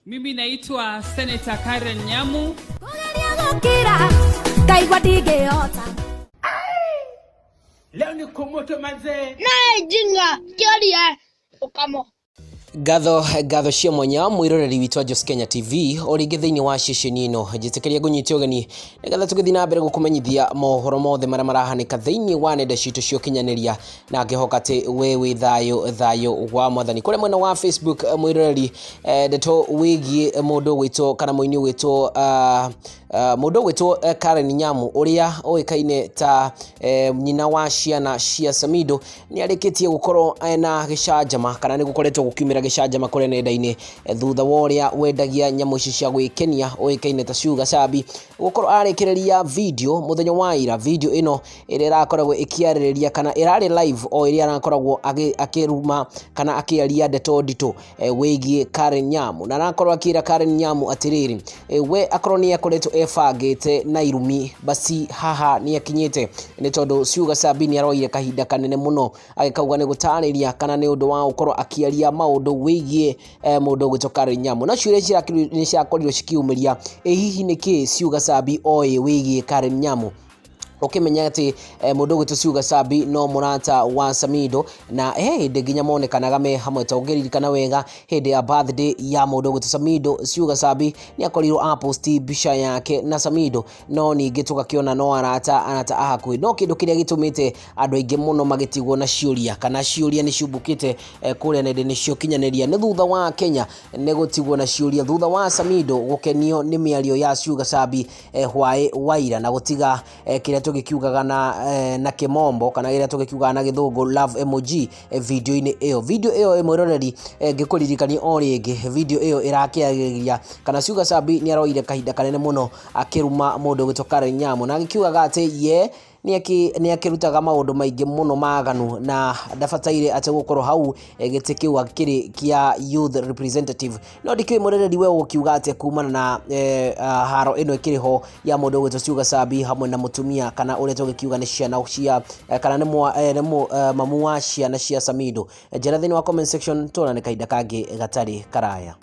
Mimi naitwa Senator Karen Nyamu. Kũgeria gũkira ngaigua ndingĩhota. Leo ni kumoto manzee. Naye jinga kĩoria ũkamo. Ngatho ngatho cia mwanya mwiroreri witũ wa Jos Kenya TV o rĩngĩ thĩinĩ wa ceceni ĩno njĩtĩkĩria ngũnyite ũgeni nĩgetha tũgĩthiĩ na mbere gũkũmenyithia mohoro mothe marĩa marahanĩka thĩinĩ wa nenda citũ cia ũkinyanĩria na ngĩhoka atĩ we wĩ thayũ thayũ wa mwathani. Kũrĩa mwena wa Facebook mwiroreri ndeto wĩgiĩ mũndũ ũgwĩtwo kana mũini ũgwĩtwo mũndũ ũgwĩtwo Karen Nyamu ũrĩa ũĩkaine ta nyina wa ciana cia Samido nĩ arĩkĩtie gũkorwo ena gĩcanjama kana nĩ gũkoretwo gũkiumĩra gĩcanjama kũrĩa nenda-inĩ thutha wa ũrĩa wendagia nyamũ ici cia gwĩkenia ũĩkaine ta Sugar Sabi gũkorwo arĩkĩrĩria video mũthenya wa ira. Video ĩno ĩrĩa ĩrakoragwo ĩkĩarĩrĩria kana ĩrarĩ live o ĩrĩa arakoragwo akĩruma kana akĩaria ndeto nditũ wĩgiĩ Karen Nyamu, na arakorwo akĩra Karen Nyamu atĩrĩrĩ, we akorwo nĩ akoretwo ebangĩte na irumi basi haha nĩ akinyĩte, nĩ tondũ Sugar Sabi nĩ aroire kahinda kanene mũno agĩkauga nĩ gũtarĩria kana nĩ ũndũ wa gũkorwo akĩaria maũndũ wĩgiĩ mũndũ ũgwĩtwo Karen Nyamu. Na ciũria nĩ ciakorirwo cikiumĩria, ĩ hihi nĩkĩ Sugar Sabi oĩ wĩgiĩ Karen Nyamu? Ũkĩmenya atĩ mũndũ ũgwĩtwo Sugar Sabi no mũrata wa Samido na he hĩndĩ nginya monekanaga me hamwe, ta ũngĩririkana wega hĩndĩ ya birthday ya mũndũ ũgwĩtwo Samido, Sugar Sabi nĩ akorirwo aposti mbica yake na Samido, no ningĩ tũgakĩona no arata arata a hakuhĩ. No kĩndũ kĩrĩa gĩtũmĩte andũ aingĩ mũno magĩtigwo na ciũria kana ciũria nĩ ciumbũkĩte kũrĩa nenda-inĩ cia ũkinyanĩria nĩ thutha wa Kenya nĩ gũtigwo na ciũria thutha wa Samido gũkenio nĩ mĩario ya Sugar Sabi hwaĩ wa ira na gũtiga kĩrĩa tũgĩkiugaga na kĩmombo kana kĩrĩa tũgĩkiugaga na gĩthũngũ love emoji video-inĩ ĩyo. Video ĩyo mwĩroreri, ngĩkũririkania o rĩngĩ, video ĩyo ĩrakĩarĩrĩria kana Sugar Sabi nĩ aroire kahinda kanene mũno akĩruma mũndũ ũgwĩtwo Karen Nyamu na agĩkiugaga atĩ ye nĩ akĩrutaga maũndũ maingĩ mũno maganu na ndabataire atĩ gũkorwo hau gĩtĩ kĩu akĩrĩ kĩa youth representative. No ndikĩũĩ mwĩroreri we ũgũkiuga atĩa kumana na haro ĩno ĩkĩrĩ ho ya mũndũ ũgwĩtwo Sugar Sabi hamwe na mũtumia kana ũrĩa tũgĩkiuga nĩ ciana cia kana nĩ mamu wa ciana cia Samido. Njĩra thĩinĩ wa comment section, tuonane kahinda kangĩ gatarĩ karaya.